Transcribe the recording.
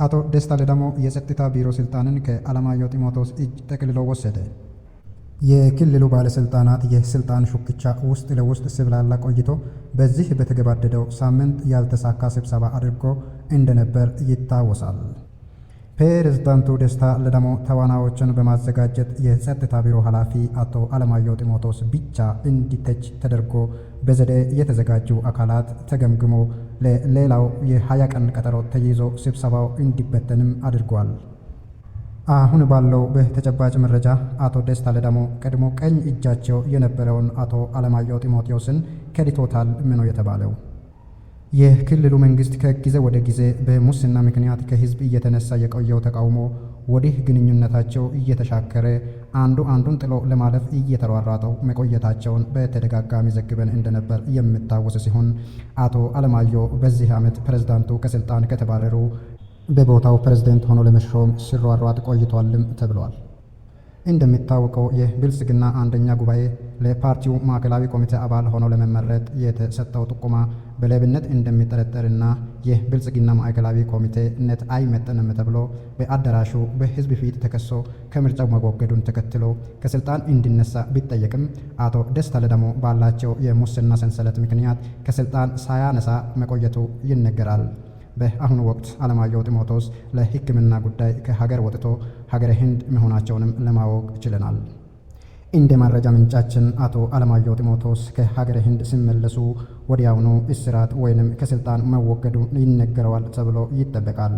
አቶ ደስታ ሌዳሞ የጸጥታ ቢሮ ስልጣንን ከአለማየሁ ጢሞቴዎስ እጅ ጠቅልሎ ወሰደ። የክልሉ ባለስልጣናት የስልጣን ሹክቻ ውስጥ ለውስጥ ሲብላላ ቆይቶ በዚህ በተገባደደው ሳምንት ያልተሳካ ስብሰባ አድርጎ እንደነበር ይታወሳል። ፕሬዝዳንቱ ደስታ ሌዳሞ ተዋናዮችን በማዘጋጀት የጸጥታ ቢሮ ኃላፊ አቶ አለማየሁ ጢሞቴዎስ ብቻ እንዲተች ተደርጎ በዘዴ የተዘጋጁ አካላት ተገምግሞ ለሌላው የ20 ቀን ቀጠሮ ተይዞ ስብሰባው እንዲበተንም አድርጓል። አሁን ባለው በተጨባጭ መረጃ አቶ ደስታ ሌዳሞ ቀድሞ ቀኝ እጃቸው የነበረውን አቶ አለማየሁ ጢሞቴዎስን ከድቶታል ነው የተባለው። የክልሉ መንግስት ከጊዜ ወደ ጊዜ በሙስና ምክንያት ከህዝብ እየተነሳ የቆየው ተቃውሞ ወዲህ ግንኙነታቸው እየተሻከረ አንዱ አንዱን ጥሎ ለማለፍ እየተሯሯጠው መቆየታቸውን በተደጋጋሚ ዘግበን እንደነበር የሚታወስ ሲሆን፣ አቶ አለማየሁ በዚህ ዓመት ፕሬዝዳንቱ ከስልጣን ከተባረሩ በቦታው ፕሬዝደንት ሆኖ ለመሾም ሲሯሯጥ ቆይቷልም ተብሏል። እንደሚታወቀው የብልጽግና አንደኛ ጉባኤ ለፓርቲው ማዕከላዊ ኮሚቴ አባል ሆኖ ለመመረጥ የተሰጠው ጥቆማ በሌብነት እንደሚጠረጠርና የብልጽግና ማዕከላዊ ኮሚቴነት አይመጥንም ተብሎ በአዳራሹ በህዝብ ፊት ተከሶ ከምርጫው መወገዱን ተከትሎ ከስልጣን እንዲነሳ ቢጠየቅም፣ አቶ ደስታ ሌዳሞ ባላቸው የሙስና ሰንሰለት ምክንያት ከስልጣን ሳያነሳ መቆየቱ ይነገራል። በአሁኑ ወቅት አለማየሁ ጢሞቴዎስ ለሕክምና ጉዳይ ከሀገር ወጥቶ ሀገረ ህንድ መሆናቸውንም ለማወቅ ችለናል። እንደ መረጃ ምንጫችን አቶ አለማየሁ ጢሞቴዎስ ከሀገረ ህንድ ሲመለሱ ወዲያውኑ እስራት ወይንም ከስልጣን መወገዱ ይነገረዋል ተብሎ ይጠበቃል።